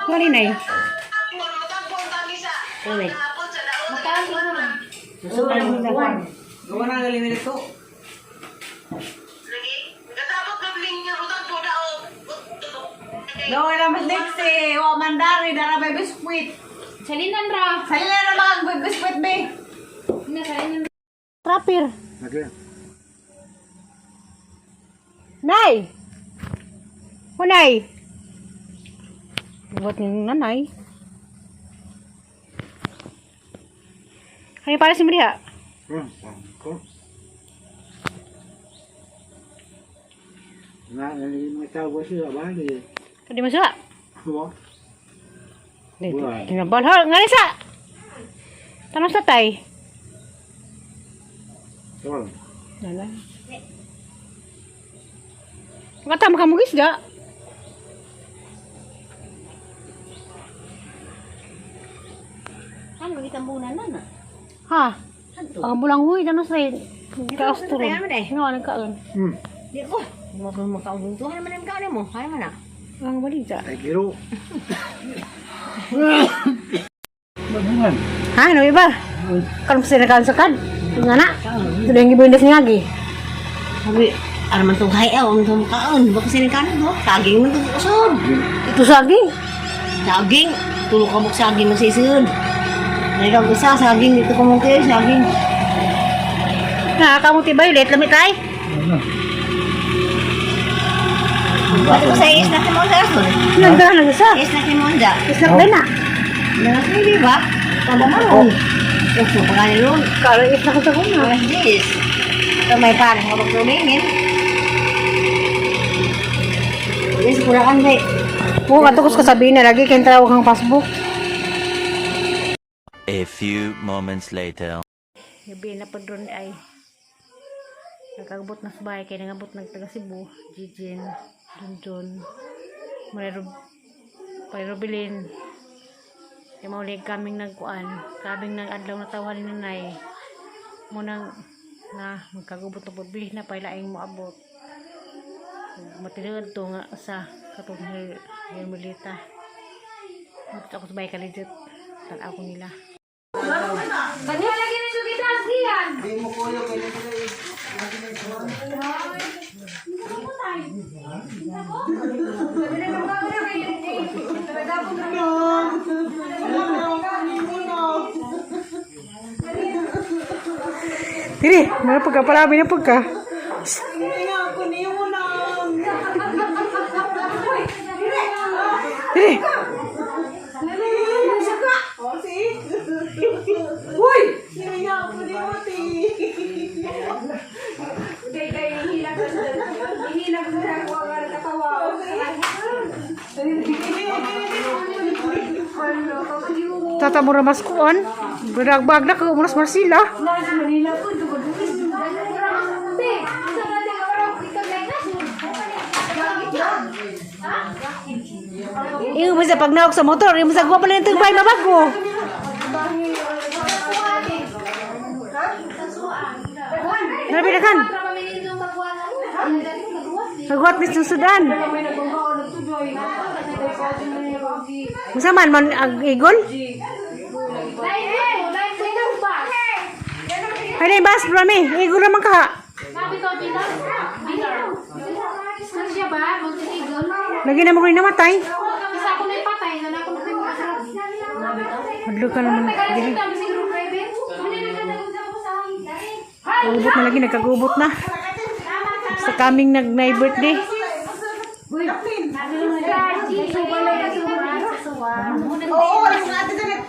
Ngani nay? Uy. Gawa na galing nito. Gawa na mas Lexi. Wa mandari dara may biskwit. Salinan ra. Salila na mga may biskwit be. Na salinan. Trapir. Okay. Nay! Hunay! Buhat ni nanay. Kaya para si Maria. Ko. Na, nalagay mga tao siya, bali. Kadi mo siya. Wa. Buhay. Tinabal. Ha, nga sa. Tanong sa tay. Tol. Wala. Kata mo kamugis ga. Ano gitambunan na na? Ha? Anto. Ang bulang huy, tanong sa Kaos to rin. Kaya mo day. Nga, nagkaon. Di ko. Mo ko makauntungan man ang kaon mo. Kaya man na. Ang balita. Ay, kiro. Bagungan. Ha, ano iba? Karon sa nakaon sa kad. Nga na. Ito na yung ibindas niya agi. Sabi, araman tong hayaw, ang tong kaon. Baka sinin kaon mo. Saging man tong usod. Ito saging. Saging. Tulo ka mo saging mo sa isun. Naigang usa, saging dito ko mong kayo, saging. Nakakamuti ba yun? Late tay. Ano? Bakit ko sa is natin mo sa asun? Nagdahan na sa. Is natin mo dyan. Islak din na. Nangasili ba? Tama mo. Uso pa ka nilun. Kala islak sa kuna. What's this? Ito may parang kapag-tumingin. Yes, kuraan ba? Oo, kato ko sabihin na lagi kayong tawag ang Facebook. A few moments later. Gabi na pa doon ay nagkagabot na sa bahay kaya nangabot ng taga Cebu, Jijin, Junjun, Marero, Parerobilin. Kaya maulig kaming nagkuan, kaming nag-adlaw na tawhan ni nanay. Munang na magkagubot na pabili na pailaing mo abot. Matinood to nga sa katong Hermelita. Magkita ako sa bahay kaligit. Tanaw ko nila. Kanya lagi na siya kita diyan. Dili, meron pagka parami na pagka. Dili. Tata mo ramas kuan. Beragbag na ko munas Marsila. Iyo mo sa pagnaok sa motor, iyo mo sa guwa pala yung tugbay mabago. Grabe na kan. Nagwat mis ng Sudan. Musa man man ag igol? Ay, na bas brami. Igol naman ka. Siya ba? Montenegro? Lagi na mo ko namatay. Isa ako na ipatay, na ako na Madlo ka naman. Dili. Gubot na lagi, nagkagubot na. Sa kaming nag na birthday. Oo, yung ate dyan.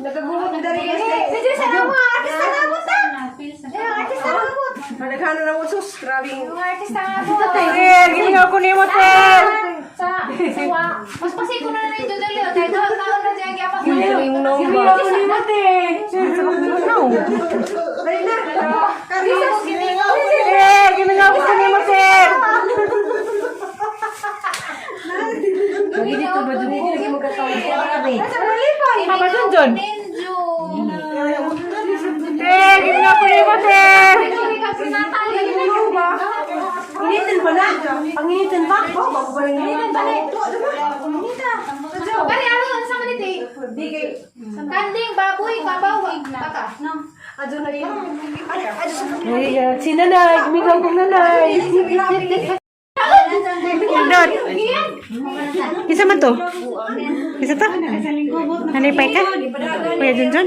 Nagagumot na dari. Sige, sa nawa! Artista nga po ta! Nagano na mo sus, grabing. Artista nga po! Ter, gilingaw ko nimo, Ter. Sa, suwa. Mas pasiko na lang yung dudali. Kahit doon, taon na dyan, kaya pasiko. Gilingaw ko nimo, Ter. No. Ter, gilingaw ko nimo, Ter. Dito ba dun ko? Papa Junjun. Ninjo. Ter, gilingaw ko nimo, Ter. Initin pa na. Panginitin pa. Oh, bago pa rin. Initin pa na. Kani ano sa man iti? Kanding, baboy, kabaw, baka. Ay, si nanay, gumigaw kong nanay. Dot. Isa man to? Isa to? Nalipay ka? Kuya Junjun?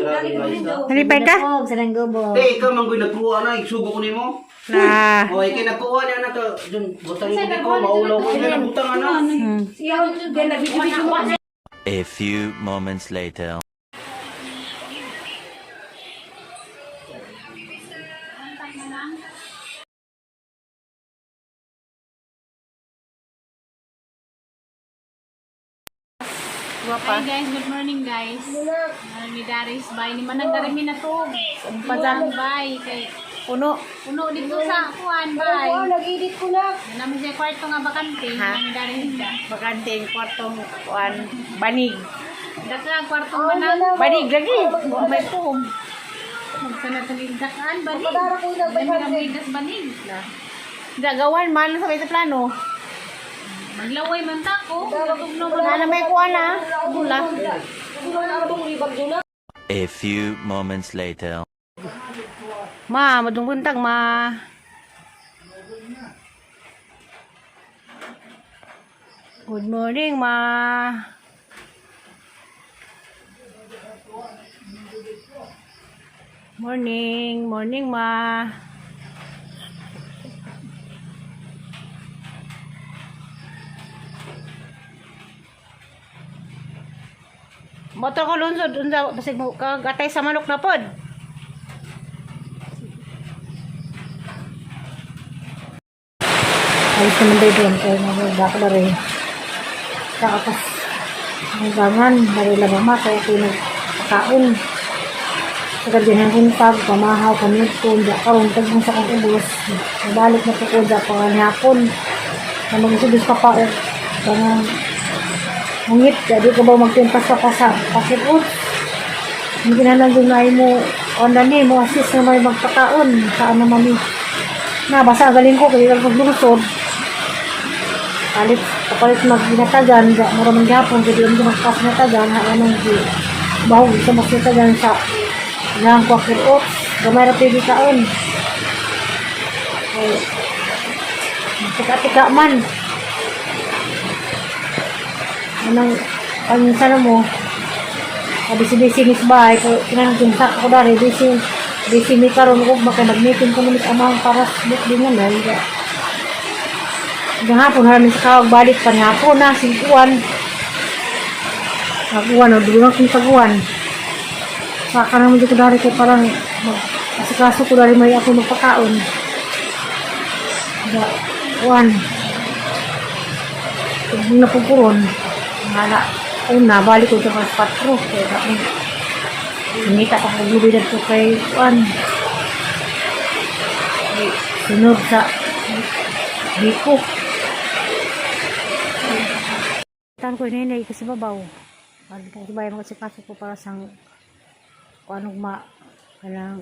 Nalipay ka? Sarang gubo. Eh, ikaw man ko'y nagkuha na, isugo ko nimo. Na. O, ikay nagkuha niya na to. Dun, butang ko ko, maulaw ko niya, butang ana. A few moments later. Hi guys, good morning guys. Ni Daris bay ni manang darimi na to. Padang. Bay kay Puno. puno dito sa kuan bay. Nag-edit ko na. Namin siya kwarto nga bakante Ha? ni Daris. Bakante yung kwartong kuan. Banig. Daka kwarto manang. Banig lagi. Wa may puhong. Sana dakaan banig. Dami das banig. Gagawan man sa kay plano. Maglaway man ta ko. Tugno man. Wala na may kuan ah. Gula. A few moments later. Ma, madung buntag ma. Good morning, ma. Morning, morning, ma. Motor ko lunsod, unsa basig mo kagatay sa manok na pod. Ayos naman daw doon. Kaya nga ako na rin. Tapos, ang gangan, marila mama, kaya ako nagpakaon. Sa ganyan buntag, pamahaw, pamilko, hindi karon tagbong sa kong ubos. Nabalik na po ko dya panganhapon. Na mag-isubos pa pa, eh. Kanang, mungit, di ko ba magtimpas pa pa sa pasipot. Hindi kinahanglan kung ay mo, o na ni, mo assist na may magpakaon. Saan naman ni. Na, basta galing ko, kaya lang paglulusod. Palit, kapalit magginatagan, ga, mura man gihapon, kaya di ko magpasinatagan, ha, anong di, bahog sa magsinatagan sa ilang ko oats, gamay ra pwede kaon. Ay, tika-tika man. Anong, ang sana mo, abisi-bisi mis bahay, ko kinahanglan sa ko dari, busy, busy mi karon ko, baka nag-meeting ko ni amang para sa book din naman. Hanggang hapon, harami sa kawag balik pa ni hapon na, singkuan. Pag-uwan, o dulang kong pag-uwan. Saka naman dito dari ko parang mag, asikaso ko dari may ako magpakaon. Ga, uwan. Tubong na pupuron. Ngala, una, balik ko sa patro. Kaya ako, ngita ko paglubidad ko kay uwan. Sunod sa Biko. Tan ko hinay kasi babaw. Ano po ko bayan kasi kaso ko para sang kung anong ma kanang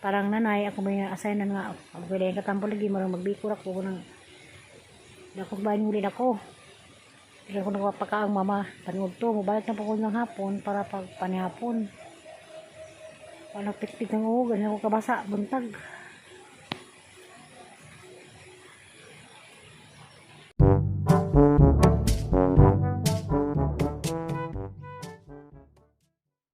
parang nanay ako may assignan nga ako pwede katampo lagi marang magbiko ra ko nang dako bayan ulit ako. Hindi ako nagpapakaang mama panood to mobalik na po ko ng hapon para pag panihapon. Ano pitpit ng uog, ano ko kabasa buntag.